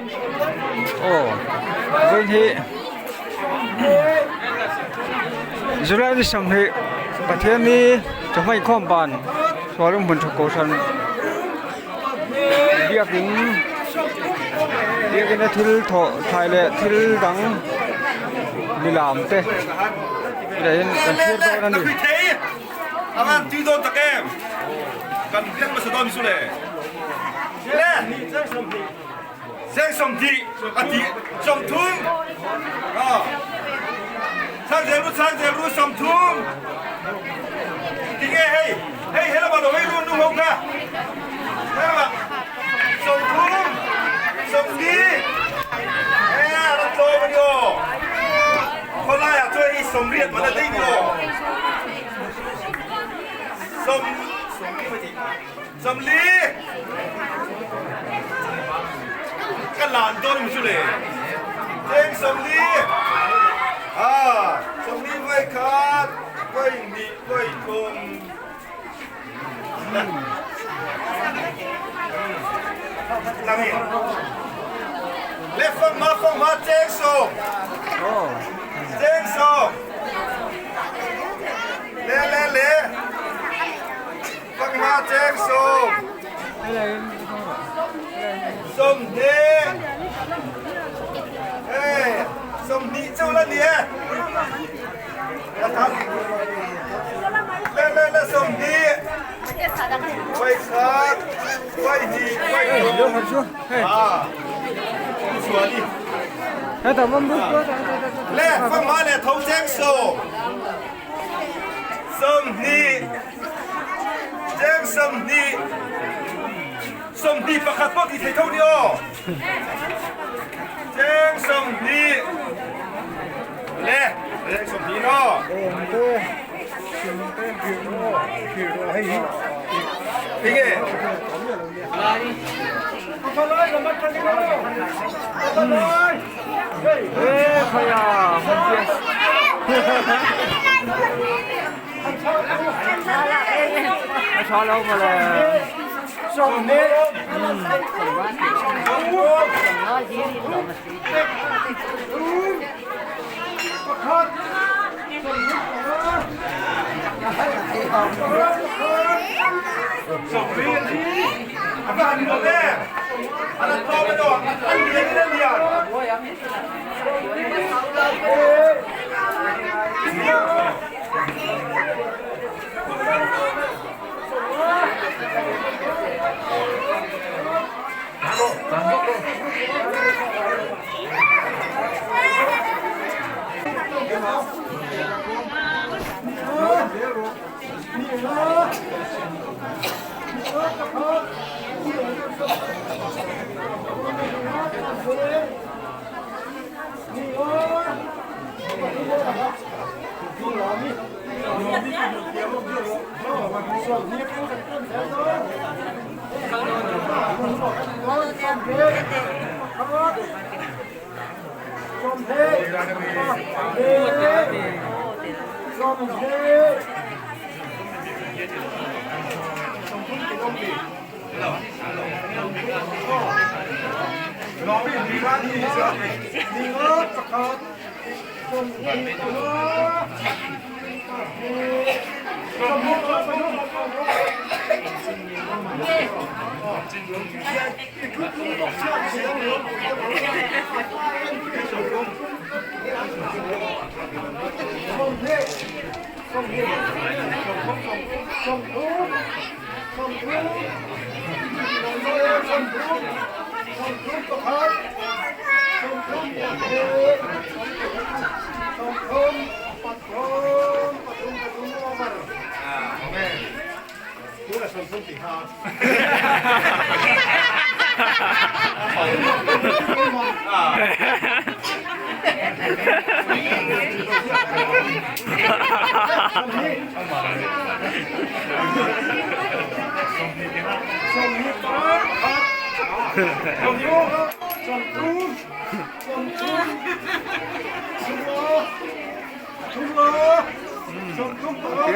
Aw vawiin hi July ni 20 Pathianni chawhma inkhawm ban Sualung hmun tha kohhran biakin biakina thil thawh thlai leh thil dang lilam te leh in kan thlir dawn a ni.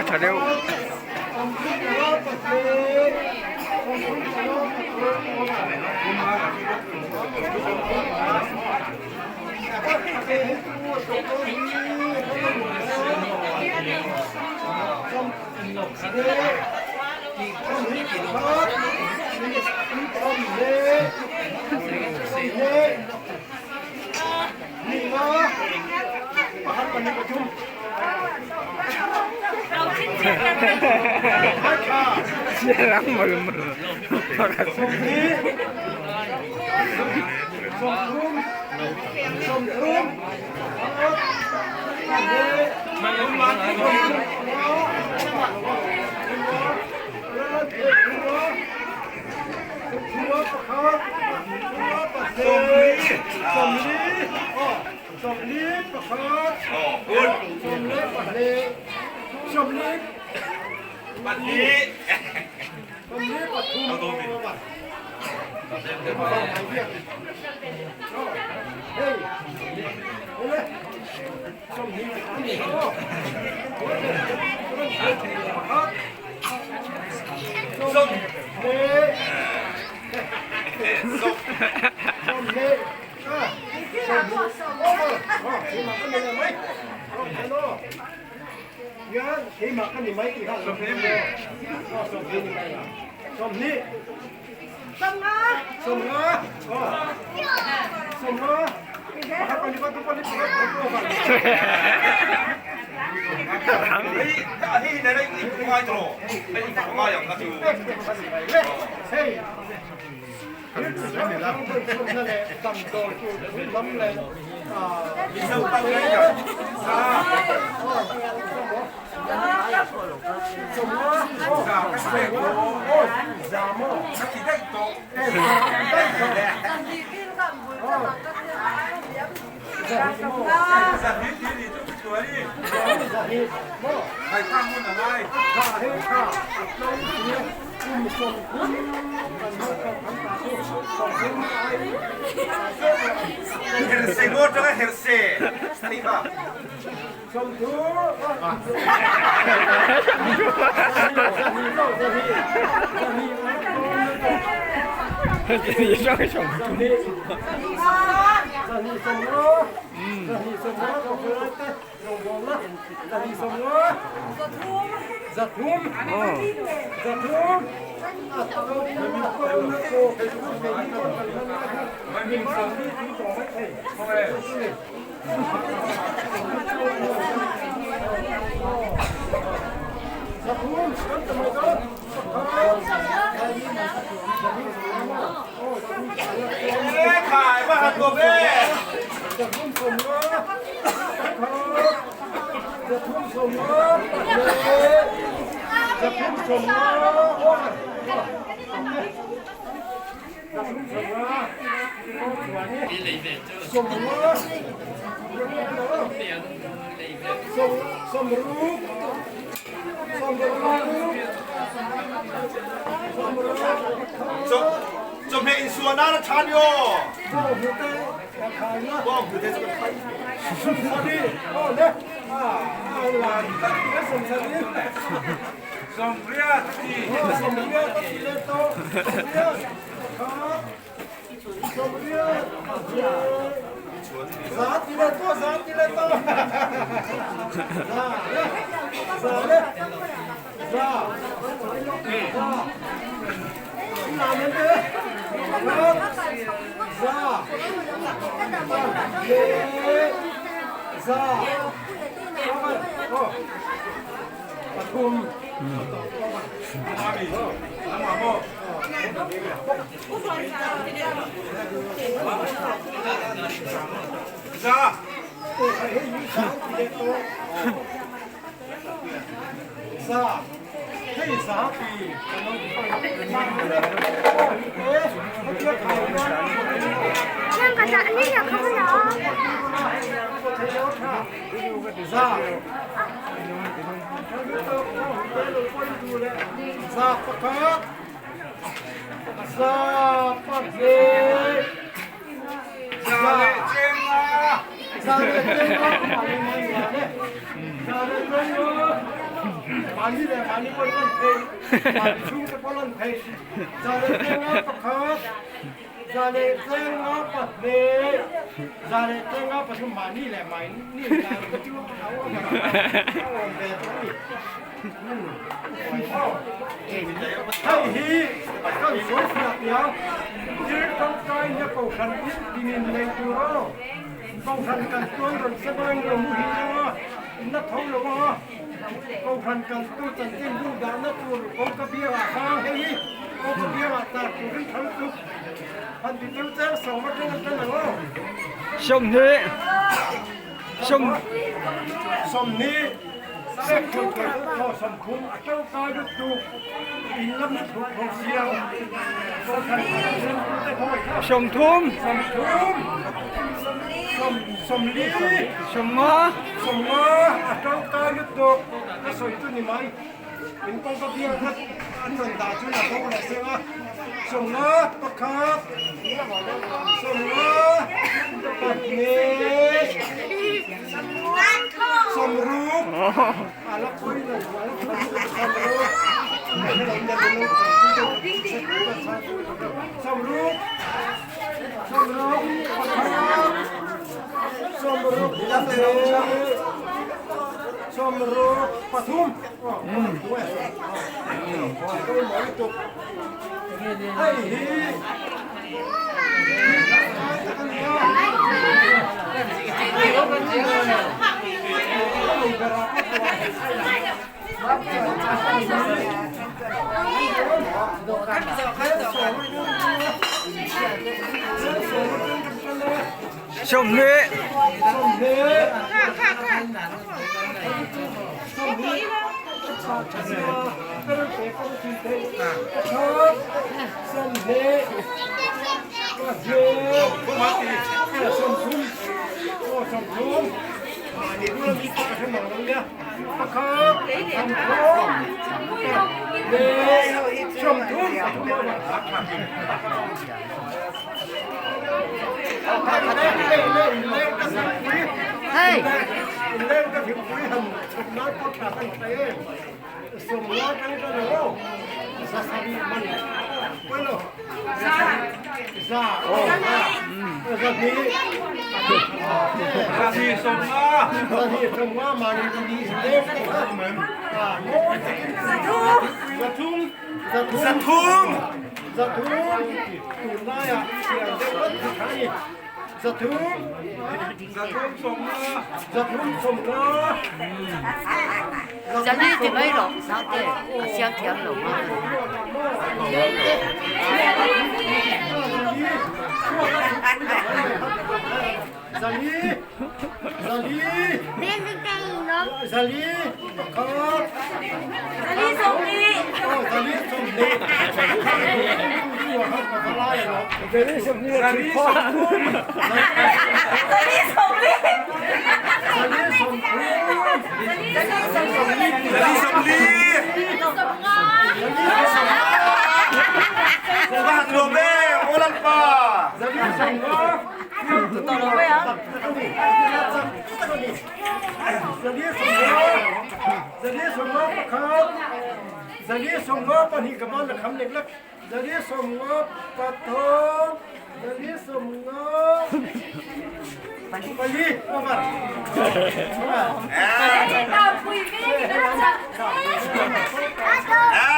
Tha deuh. Mahni leh mahni pawh in lan thei, mahni chhungte pawh lan thei. 105 pakhat, 105 pahnih, 105 pathum mahni leh mahni inlan chu a awm a, a awm ve tawh a ni. Hei hi kan sawi fiah piang thil tangkai nia kohhran in tinin nei tur aw. Kohhran kan tuan rawn se bain lo muhil ang a, na tho lo ang a. Kohhran kan tu chanchin bu dahna tur kawngka biangah khan hei hi kawngka biangah tar turin thal chu han ti deuh chang sawm atang a tan ang aw. 20 20 pek thawm thei chu thaw 30 a tangkai lutuk in lam hi thuk thawm siang kohhran kan tute hawi kha 30 30 40 50 50 a tangkai lutuk ka sawi chu ni mai in kawngka biang kha an rawn dah chu a bo leh seng a 50 pakhat 50 pahnih 60 a la pawih lo a la pawih lo 60 60 60 pakhat 60 pahnih 60 pathum hei hi 20 Zali ti mai rawh Sangte a siam thiam lo ma.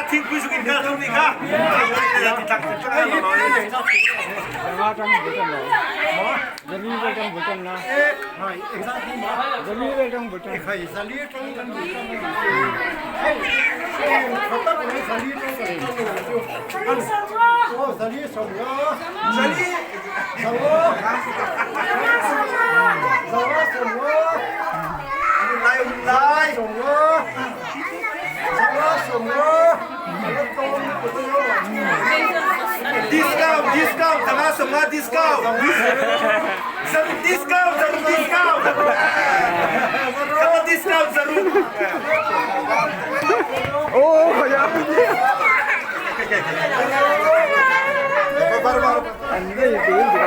Thingpui zuk in kal thung nih kha. Zanga tang bul tan lo. Zali vel tang bul tan la. Zali vel tang bul tan. Lai um lai. Discount, discount, tanga sanga discount. Zaruk discount, zaruk discount. Kata discount zaruk. Oh, kaya. An ngei tiin dik a.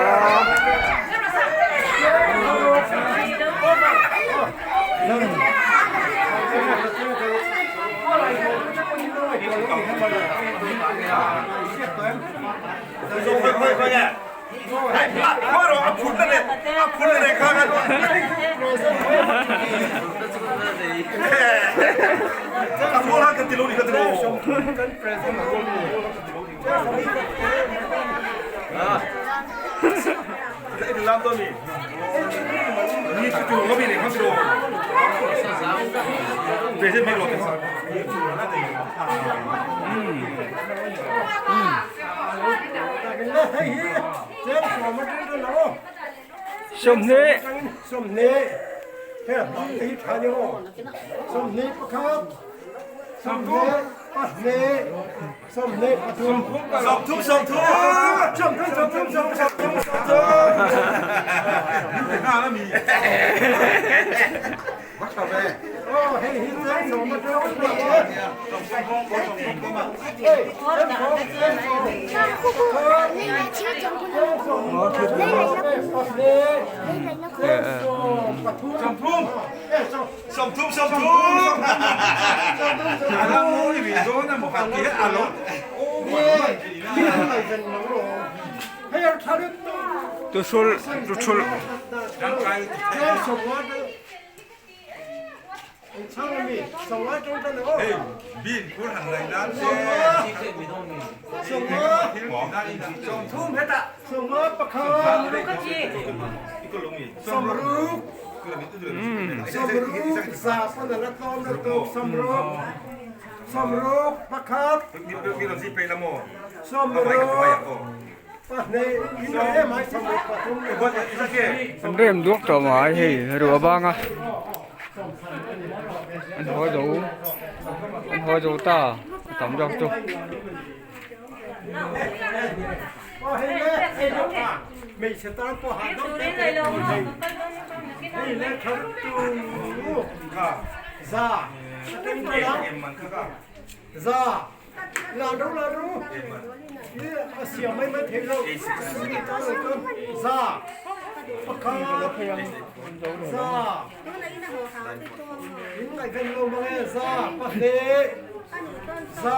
Sawmhnih. Sawmhnih. Sawmhnih pakhat. Sawmhnih pahnih. Sawmhnih pathum. Sawmthum sawmthum. Sawmthum sawmthum sawmthum sawmthum. Aw hei hi cheng sawm atang Sawmthum sawmthum. Tusul tuthul. An rem duak tawh mai hei ruah banga an haw zo an haw zo ta a tam zawk chu. La ro la ro a siam mai mai thei lo za pakhat za in ngaihven lo mang e za pahnih za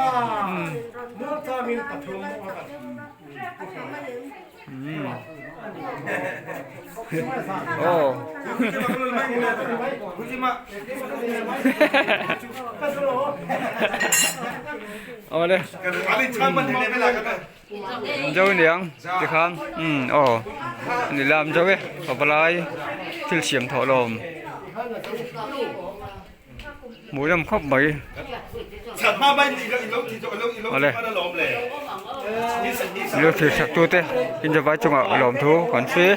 muangchangin pathum Oh. Awle. Zo niang tikhan um aw ni lam zo e pavalai thil siam thawh lawm hmuh nawm khawp mai awle lo thlir sak tute inzavai chungah lawmthu kan hre.